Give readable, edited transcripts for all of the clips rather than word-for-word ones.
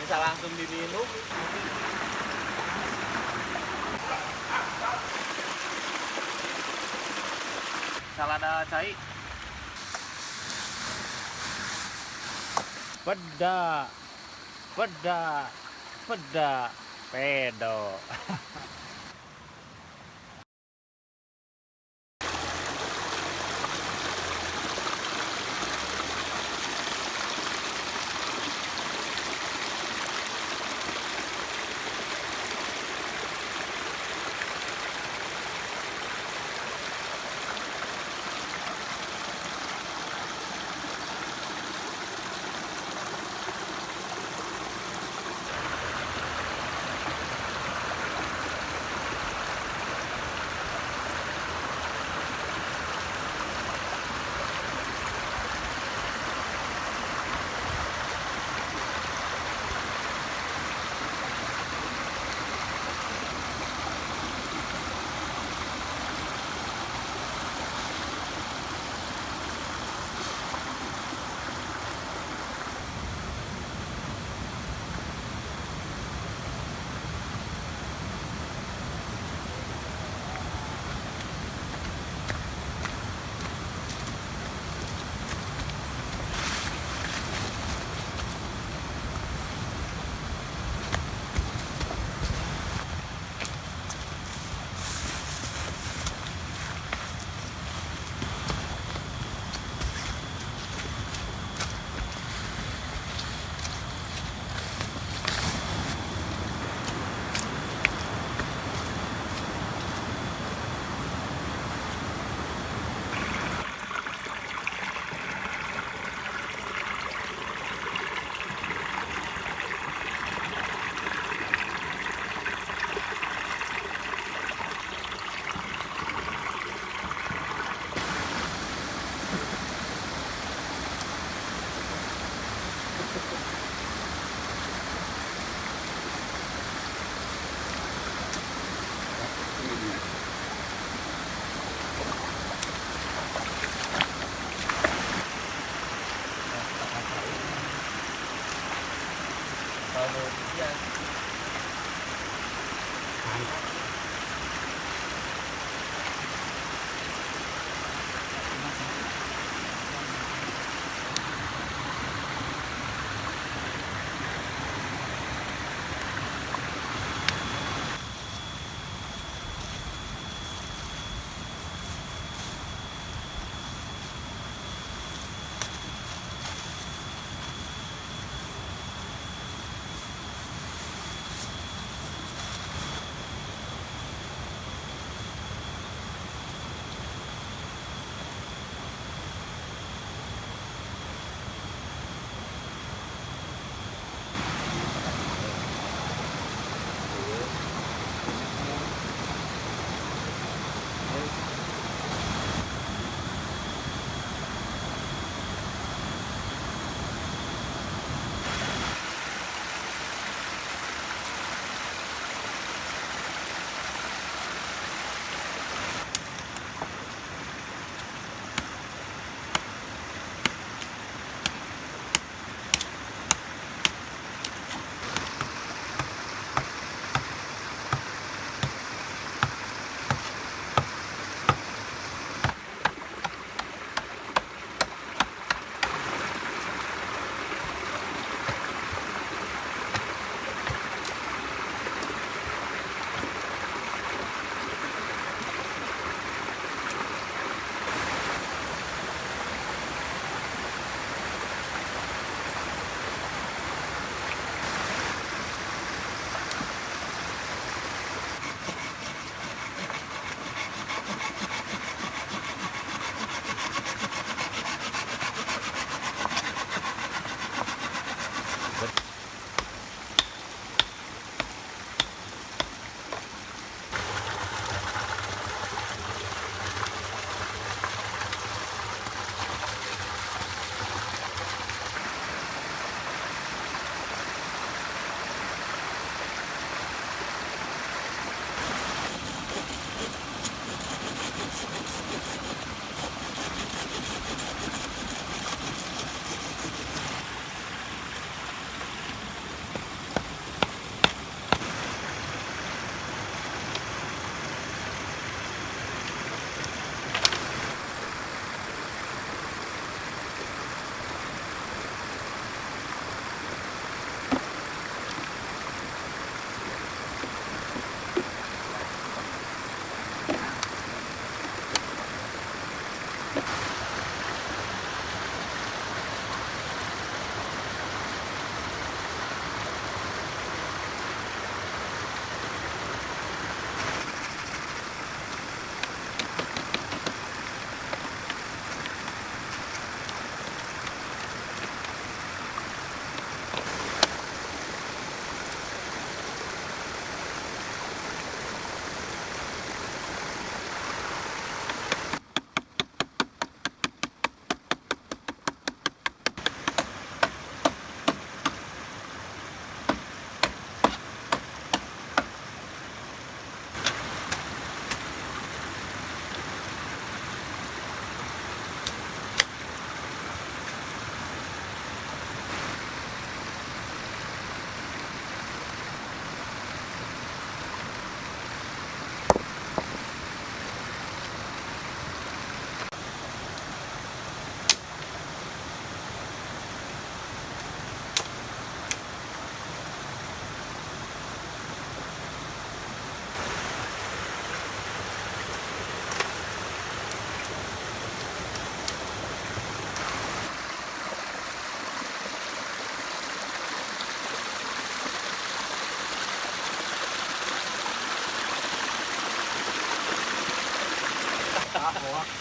Bisa langsung diminum. Salada cai. Peda. Peda. Peda. Pedo.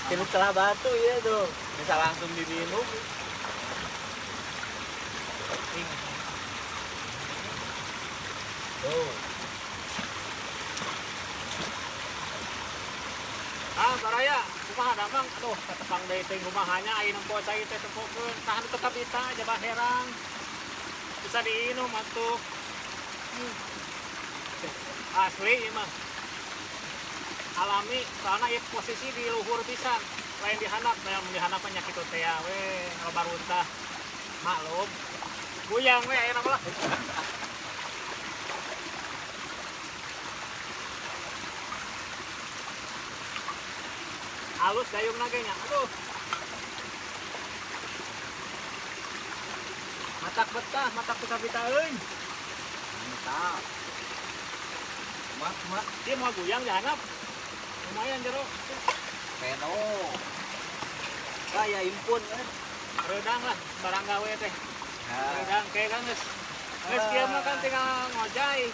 Ini celah batu ya tuh. Bisa langsung diminum. Tuh. Ah, baraya, kumaha damang? Aduh, katepang deui teh kumahanya aya nempo cai teh tempokeun. Tahan tetap ita jaba herang. Bisa diinum atuh. Asli ieu mah. Alami, soalnya ieu posisi di luhur pisan, lain di handap, yang di handap mah nya kitu teh ya we, loba runtah. Maklum. Guyang we ayeuna mah lah. Halus dayungna ge nya. Aduh. Matak betah, matak bisa-bisa euy. Mantap. Mak. Dia mau guyang di handap. Lumayan jero. Peno. Kaya impun kan. Redang lah barang gawe teh. Redang kayak kan geus. Geus kieu mah kan tinggal ngojay.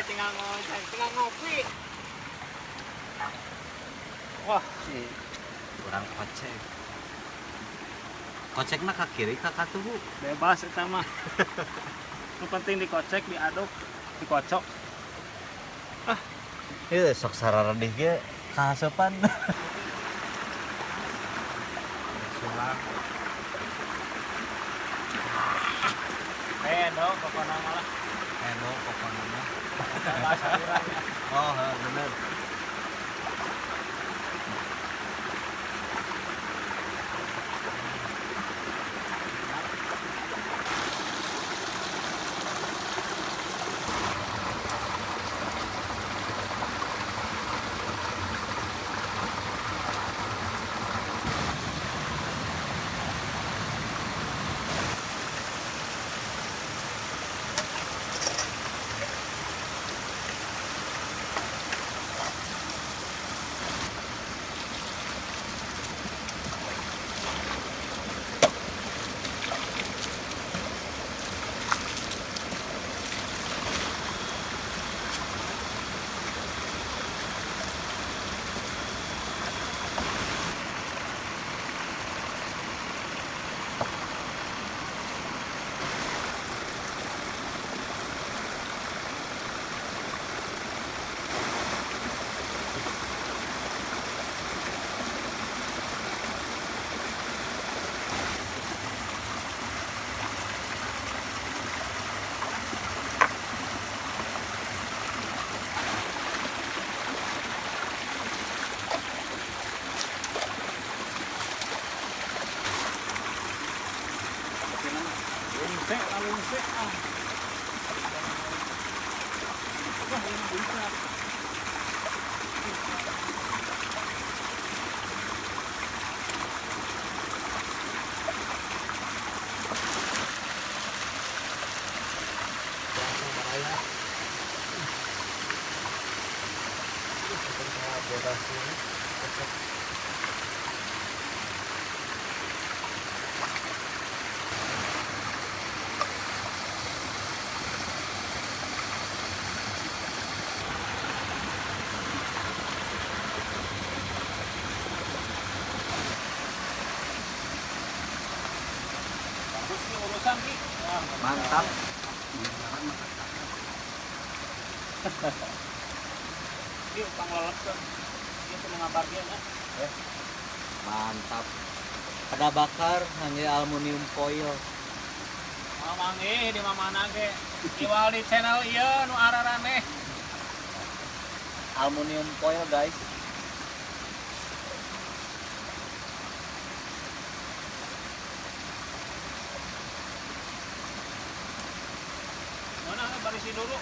Tinggal ngojay, tinggal ngopi. Wah, si kurang kocek. Kocekna ka kiri ka katuhu. Bebas eta mah. Nu penting dikocek, diaduk, dikocok. Ah, ieu sok sararedih ge kahasepan. Sulang. Endo pokona mah lah. Endo pokona mah. Bahasa urang. Oh, bener. Lungsek ah. Wah, ini bisa. Mantap. Ini utang lelep tuh. Ini tuh mengabar dia ya. Mantap. Ada bakar ngangge aluminium foil. Mamang di mana ge. Iwal di channel ieu nu araraneh. Aluminium foil, guys. Mana barisi dulu.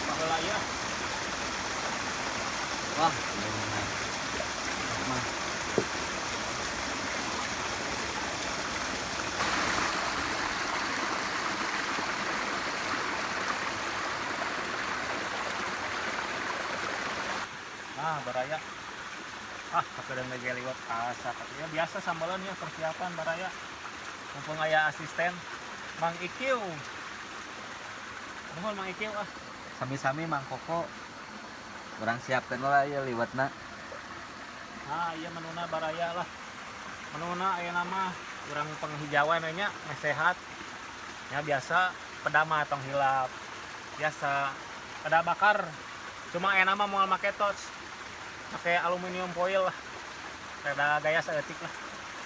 Baheula ya. Wah, nah, baraya. Ah, kapedan lagi liwat asa. Ya biasa sambalan ya persiapan baraya. Mumpung aya asisten Mang Ikiu. Nuhun Mang Ikiu ah. Sami-sami Mang Koko. Urang siapkeun lah ieu liwetna. Nah, iya menuna baraya lah. Menuna aya nama urang penghijauan nya meh sehat. Ya biasa peda mah tong hilap. Biasa peda bakar. Cuma aya nama moal make torch. Make aluminium foil lah. Rada gaya saeutik lah.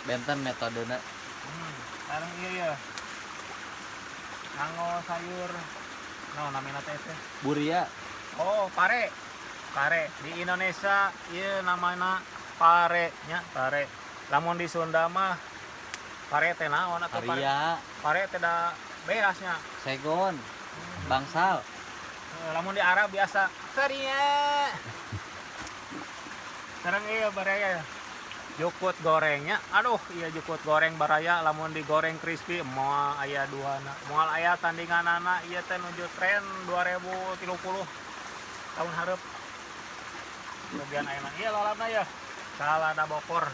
Benten metodena. Sekarang iya ya. Nganggo sayur. Nah, namina teh teh. Buria. Oh, pare. Pare di Indonesia ieu namana pare nya, pare. Lamun di Sunda mah pare teh naon atuh pare? Paria. Pare teh da beasnya. Segon. Bangsal. Lamun di Arab biasa saria. Sekarang iya baraya. Jukut gorengnya, aduh iya jukut goreng baraya lamun digoreng crispy moal aya duana, moal aya tandinganana ieu teh nuju tren 2030 tahun hareup. Bagian ayeuna ieu lalapna ya. Salada bokor.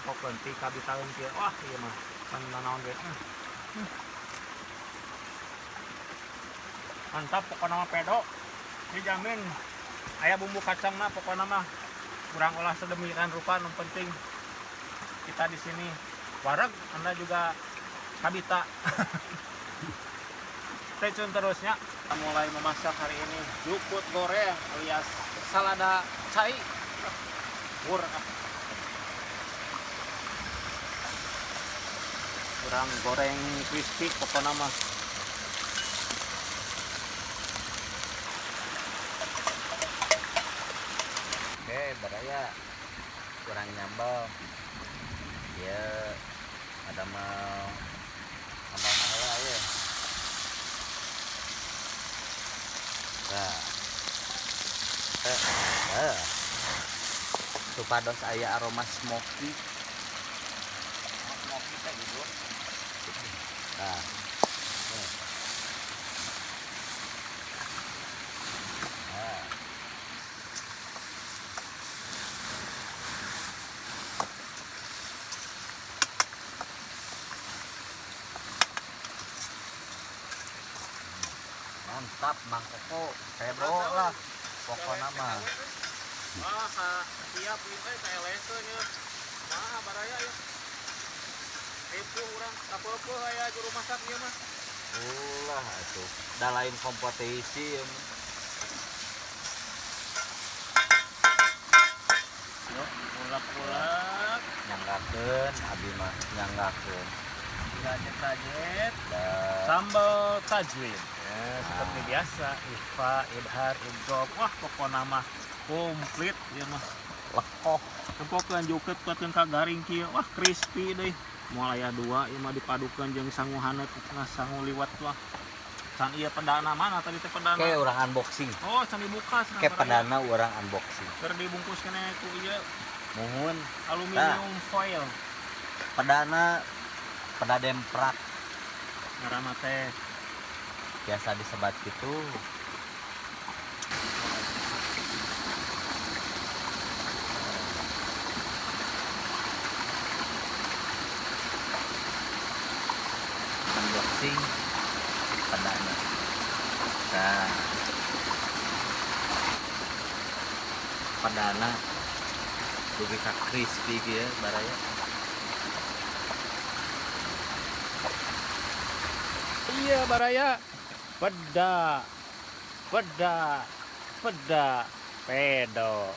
Pokon ti kabitaeun kieu. Wah ieu mah pan nanaon ge. Mantap pokona mah pedo. Dijamin aya bumbu kacangna pokona mah. Kurang olah sedemikian rupa, yang penting kita di sini wareg, Anda juga kabita. Stay tune terusnya. Kita mulai memasak hari ini jukut goreng alias salada cai. Kurang goreng crispy pokoknya mah. Oke, baraya kurang nyambel. Ya ada mau sambal mahala ya. Nah. Supados aya aroma smoky. Smoky teh gitu. Nah. Nah. Mantap Mang Koko, heboh lah pokoknya mah. Wah, siap ieu teh kaeleseun nya. Mah baraya ieu. Ripuh urang kapeupeut aya juru masak ieu mah. Ulah atuh, da lain kompetisi ieu mah. Yo, ulek-ulek. Nyanggakeun abi mah, nyanggakeun. Kajet-kajet. Sambal tajwid. Ya, seperti biasa, ikhfa, idhar, idgham. Wah, pokokna mah komplit ieu mah. Lekoh. Tempokeun jukut kuatkeun ka garing kieu. Wah, crispy deui. Moal aya dua ieu mah dipadukeun jeung sangu haneut nah sangu liwet wah. Can ieu pedana mana tadi teh pedana? Ke urang unboxing. Oh, can dibuka cenah. Ke pedana urang unboxing. Keur dibungkus keneh ku ieu. Muhun. Aluminium foil. Pedana peda demprak. Ngaranna teh biasa disebat gitu. Unboxing pedana. Nah, pedana dugi ka crispy kieu baraya. Iya baraya. Peda, peda, peda, pedo.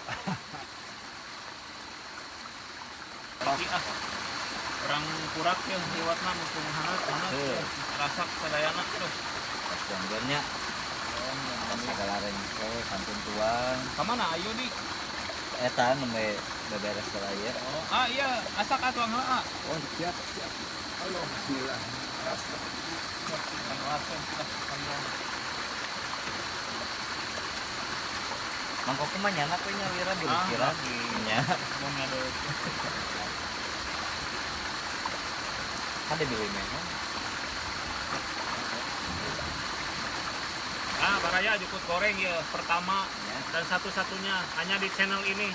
Orang kurak ya, liwatna mumpung hangat, hangat. Rasak sadayana terus. Janggonnya. Segala rengse, kantun tuang. Kamana ayo di? Eta nembe beberes heula ieu. Oh, ah iya, asak atuh heula. Oh, siap, siap. Halo, bismillah. Mang Koko mah nyana we nyalira beukiran nya. Mun ngade. Ada beli meh. Nah, baraya jukut goreng ya pertama ya. Dan satu-satunya hanya di channel ini.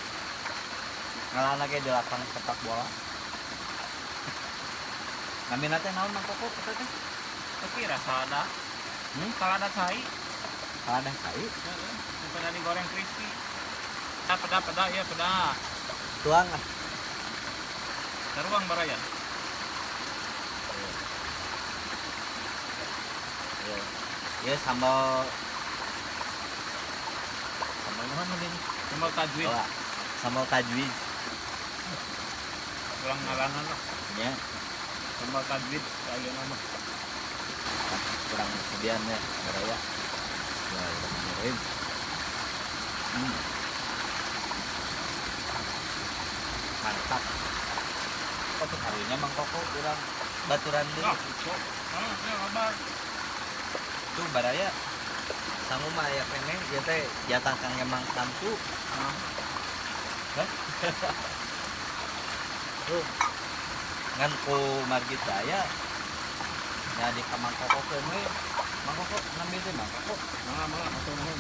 Ngalana ge di lapang sepak bola. Namina teh naon Mang Koko eta teh? Tapi rasa ada. Salada cai. Kaladeh kai. Heeh, pada digoreng crispy. Ah, peda peda ya peda. Tuang ah. Saruang baraya. Ya, ya sambal sambal mana ini? Sambal tajwid. Oh, sambal tajwid. Ulang ngaranan lah. Ya. Sambal tajwid ayeuna mah. Kurang kemudian ya, baraya. Bismillahirrahmanirrahim. Mantap. Kok tuh harinya Mang Koko kurang baturan deui. Ah, cok. Ah, ya kabar. Tuh baraya sangu mah aya keneh ieu teh jatah Kang Emang Samsu. Ah. Hah? Tuh. Ngan ku margi teh aya nya di ka Mang Koko keun we. Mang Koko ngambil teh Mang Koko. Mangga mangga hatur nuhun.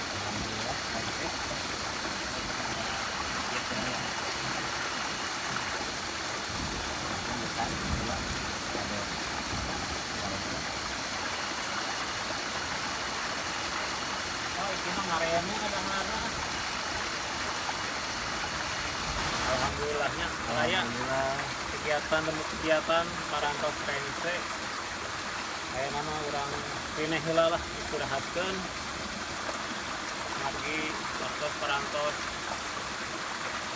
Alhamdulillah, baik. Oh, itu mah ngaremu kadang-kadang. Alhamdulillahnya, baraya. Alhamdulillah. Kegiatan demi kegiatan parantos rengse. Ayeuna mah urang rineh heula lah istirahatkeun. Margi waktos parantos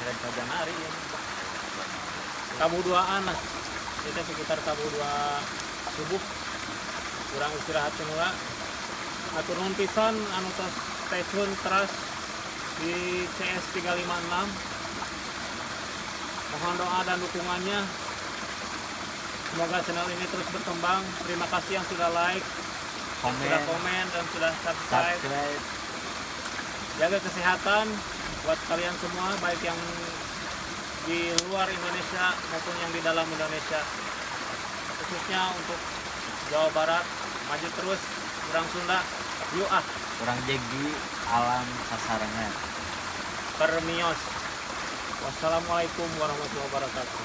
rek ka Janari ya. Tabuh duaan lah. Itu sekitar tabuh 2 subuh. Urang istirahat heula. Atur nuhun pisan anu tos stay tune terus di CS 356. Mohon doa dan dukungannya. Semoga channel ini terus berkembang. Terima kasih yang sudah like, yang sudah komen, dan sudah subscribe. Jaga kesehatan buat kalian semua, baik yang di luar Indonesia maupun yang di dalam Indonesia. Khususnya untuk Jawa Barat, maju terus, urang Sunda, yuk ah. Urang jegi alam sasarengan. Permios. Wassalamualaikum warahmatullahi wabarakatuh.